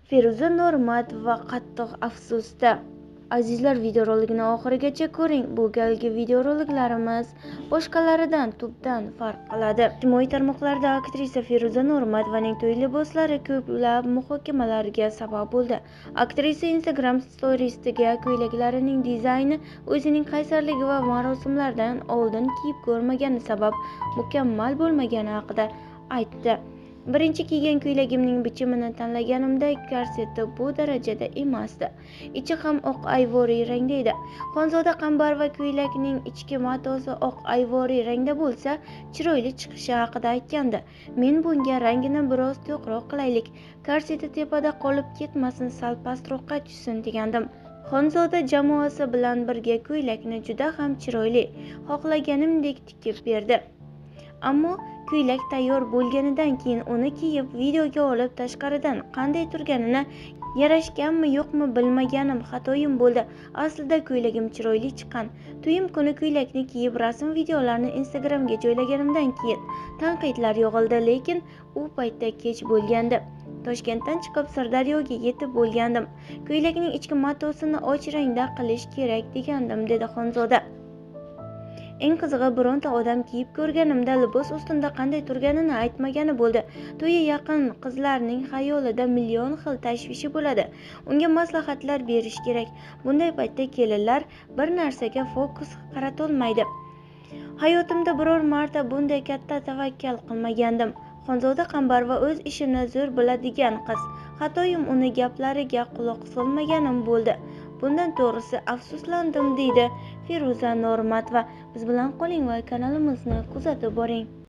Feruza Normatova qattiq afsusda. Azizlar, videorolikni oxirigacha ko'ring. Bu galgi videoroliklarimiz boshqalaridan tubdan farq qiladi. Ijtimoiy tarmoqlarda aktrisa Feruza Normatovaning to'y liboslari ko'plab muhokamalarga sabab bo'ldi. Aktrisa Instagram storiesiga ko'ylaklarining dizayni o'zining qaysarligi va marosimlardan oldin kiyib ko'rmagani sabab mukammal bo'lmagani haqida aytdi. Birinchi kiygan ko'ylagimning bichimini tanlaganimda korseti bu darajada emasdi. Ichi ham oq ayvoriy rangda edi. Xonzoda Qambarova ko'ylakning ichki matosi oq ayvoriy rangda bo'lsa, chiroyli chiqishi haqida aytgandi. Men bunga rangini biroz to'qroq qilaylik, korseti tepada qolib ketmasin, sal pastroqqa tushsin degandim. Xonzoda jamoasi bilan birga ko'ylakni juda ham chiroyli, xohlaganimdek tikib berdi. Ammo ko'ylak tayyor bo'lganidan keyin uni kiyib videoga olib tashqaridan qanday turganini, yarashganmi yo'qmi bilmaganim xatoyim bo'ldi. Aslida ko'ylagim chiroyli chiqqan. To'yim kuni ko'ylakni kiyib rasm videolarni Instagramga joylaganimdan keyin tanqidlar yog'ildi, lekin u paytda kech bo'lgandi. Toshkentdan chiqib Sirdaryoga yetib bo'lgandim. Ko'ylakning ichki matosini och rangda qilish kerak degandim, dedi Xonzoda. Eng qizig'i, bironta odam kiyib ko'rganimda libos ustinda qanday turganini aytmagani bo'ldi. To'yi yaqin qizlarning xayolida million xil tashvishi bo'ladi. Unga maslahatlar berish kerak. Bunday paytda kelinlar bir narsaga fokus qaratolmaydi. Hayotimda biror marta bunday katta tavakkal qilmagandim. Xonzoda Qambarova o'z ishini zo'r biladigan qiz. Xatoyim uni gaplariga quloq solmaganim bo'ldi. Bundan to'g'risi afsuslandim, deydi Feruza Normatova. Biz bilan qoling va kanalimizni kuzatib boring.